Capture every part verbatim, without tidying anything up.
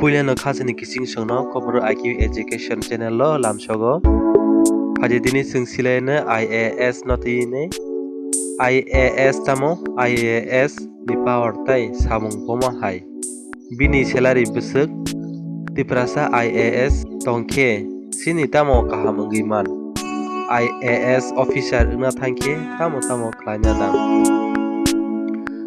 Puilano khasani kiching songno Kokborok I Q Education channel o lamsogo. Phaidi tini chwng silaino I A S no tini. I A S tamo? I A S ni power tai samung bomo hai. Bini salary bwswk Tiprasa I A S tongkhe chini tamo kaham wngwi man? I A S officer wngna thangkhe tamo tamo khlaina nang?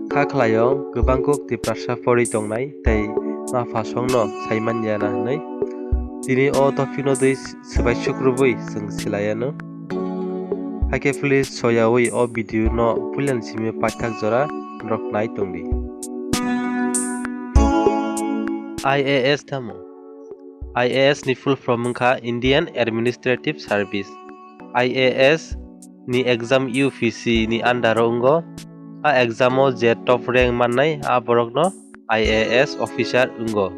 Kha khlaio, kwbang kuk Tiprasa pori tongnai tei ma phasongno saimanya na hwnwi. Tini o topic no twi swbai sukrubwi chwng silaiano. Hakhe please soyawi o video no puilani simi paithak jora rok nai tongdi. I A S tamo? I A S ni full form wngkha Indian Administrative Service. I A S ni exam U P S C ni under o wngo. A exam o je top rank mannai a borokno I A S officer wngo.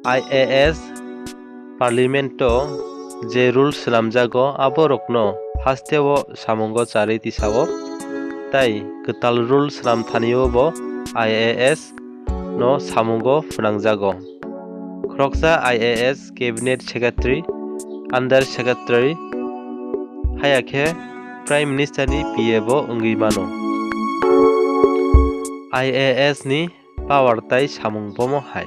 I A S parliament o je rule swnamjago aborokno hasteo samungo charwi tisao, tai kwtal rule swnam thanio bo I A S no samungo phwnangjago. Khoroksa I A S cabinet secretary, under secretary, haya khe prime minister ni P A bo wngwi mano. I A S ni power tai samung bomo hai.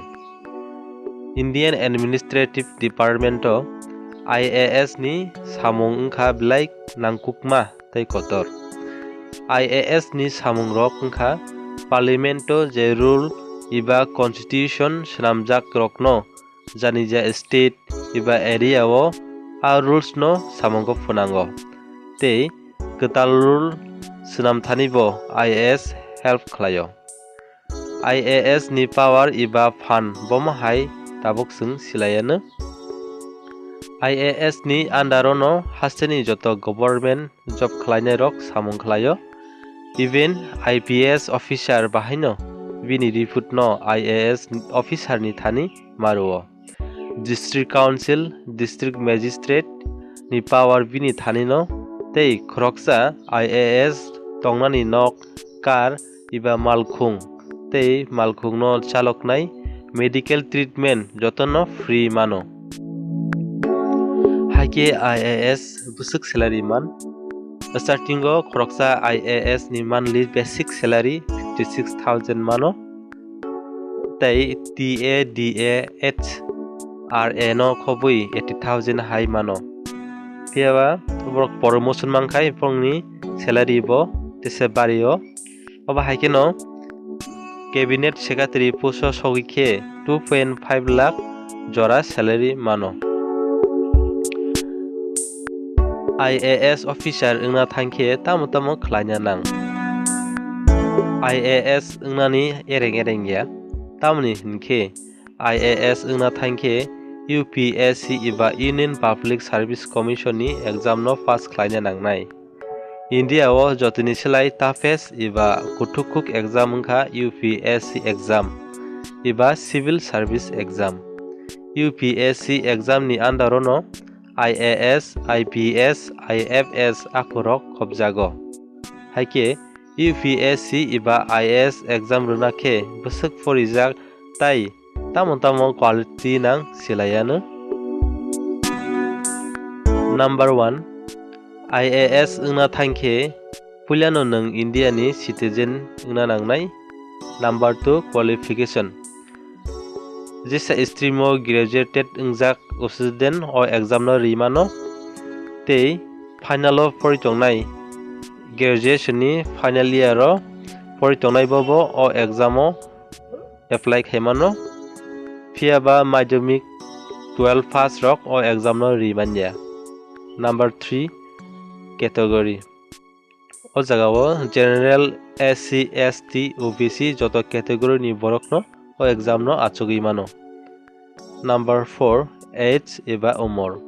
Indian Administrative Department o I A S ni samung wngkha belai nangkukma tei kotor. I A S ni samung rok wngkha parliament o je rule eba constitution swnamjak rokno janija state eba area o a rules no samungo phwnango tei kwtal rule swnam thani bo I A S help khlaio. I A S ni power eba phan bomo hai tabuk chwng silaiano. I A S ni under o no hasteni joto government job khlainai rok samung khlaio. Even I P S officer bahaino bini report no I A S officer ni thani maruo. District Council, District Magistrate ni power bini thani no tei khoroksa I A S tongnani nok, car eba malkhung tei malkhung no chaloknai medical treatment jotono free mano. Hakhe I A S bwswk salary man? Starting o khoroksa I A S ni monthly basic salary fifty six thousand mano. Tei T A D A H R A no khobwi eighty thousand hai mano. Phiyaba borok promotion mankhai borokni salary bo tesa bario. Obo hai kheno cabinet secretary post o sogwi khe two point five lakh jora salary mano. I A S officer wngna thangkhe tamo tamo khlaina nang? I A S wngnani ereng ereng ya, tamoni hinkhe I A S wngna thangkhe U P S C eba Union Public Service Commission ni exam no pass khlaina nangnai. India o jotoni slai toughest eba kuthuk kuk exam wngkha U P S C exam eba Civil Service exam. U P S C exam ni under o no I A S, I P S, I F S akhorok khobjago. Haikhe U P S C eba I A S exam rwna khe bwswk porijak tai tamo tamo quality nang silaiano. Number one, I A S wngna thangkhe puilano nwng India ni citizen wngna nangnai. Number two, qualification. Jesa stream o graduated wngjak student o exam no rimano tei final o pori tongnai graduation ni final year o pori tongnai bobo o exam o apply khaimano. Phiyaba madhyamik twelve pass rok o exam no rimanya. Number three, category. O jaga o general, S C, S T, O B C joto category ni borok no o exam no achugwi mano. Number four, age eba umor.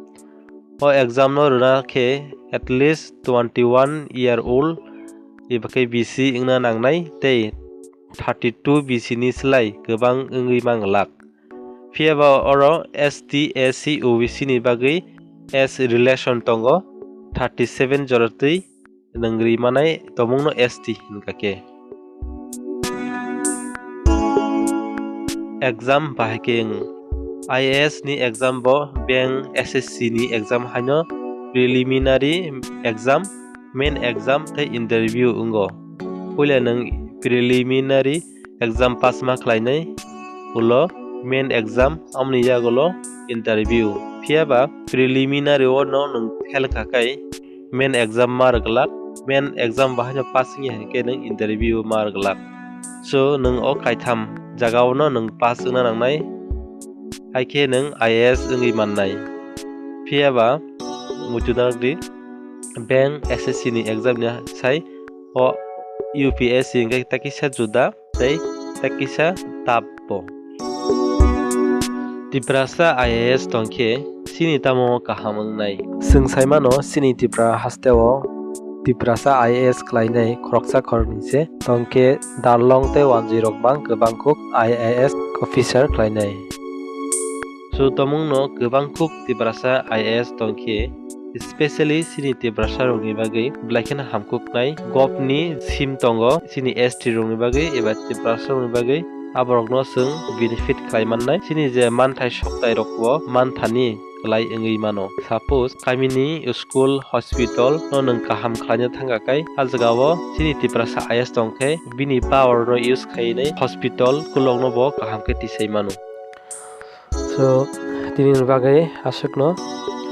O exam no rwna khe at least twenty one year old eba khe bisi wngna nangnai tei thirty two bisi ni slai kwbang wngwi manglak. Phiyaba oro S T, S C, O B C ni bagwi age relation tongo, thirty seven jora twi nwng ri manai tongmungno S T hinkha khe. Exam bahai khe wng I A S ni exam bo bank S S C ni exam haino preliminary exam, main exam tei interview wngo. Puila nwng preliminary exam pass ma khlainai, ulo main exam, amoni yagulo interview. Phiyaba preliminary o no nwng fail kha kai main exam ma rwglak, main exam bahaino pass wngya hinkhe nwng interview ma rwglak. So nwng o kaitham jagao no nwng pass wngna nangnai, haikhe nwng I A S wngwi mannai. Phiyaba muitu narwkdi, bank S S C ni exam ni sai o U P S C hinkhe ta kisa juda tei ta kisa tough bo. Tiprasa I A S tongkhe chini tamo kaham wngnai? Chwng saimano chini Tripura hasteo Tiprasa I A S khlainai khoroksa khoroknwi se tongkhe Darlong tei Wanjwi rok bang kwbang kuk I A S officer khlainai. So tomungno kwbang kuk Tiprasa I A S tongkhe, specially chini Tiprasa rokni bagwi belai kheno hamkuknai. Govt ni scheme tongo chini S T rokni bagwi eba Tiprasa rokni bagwi, aborokno chwng benefit khlai mannai. Chini je manthai soktai rokbo manthani kwlai wngwi mano. Suppose kamini school, hospital no nwng kaham khlaina thangkha kai, a jagao chini Tiprasa I A S tongkhe bini power no use khainai hospital, kulokno bo kaham khe tisai mano. So, tini ni bagwi aswkno.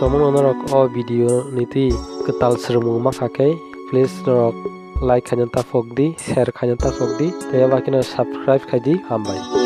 Tomungno norok o video ni twi kwtal swrwngmung mankha khe, please norok like khaina taphok di, share khaina taphok di, tei abo kheno subscribe khai di. Hambai.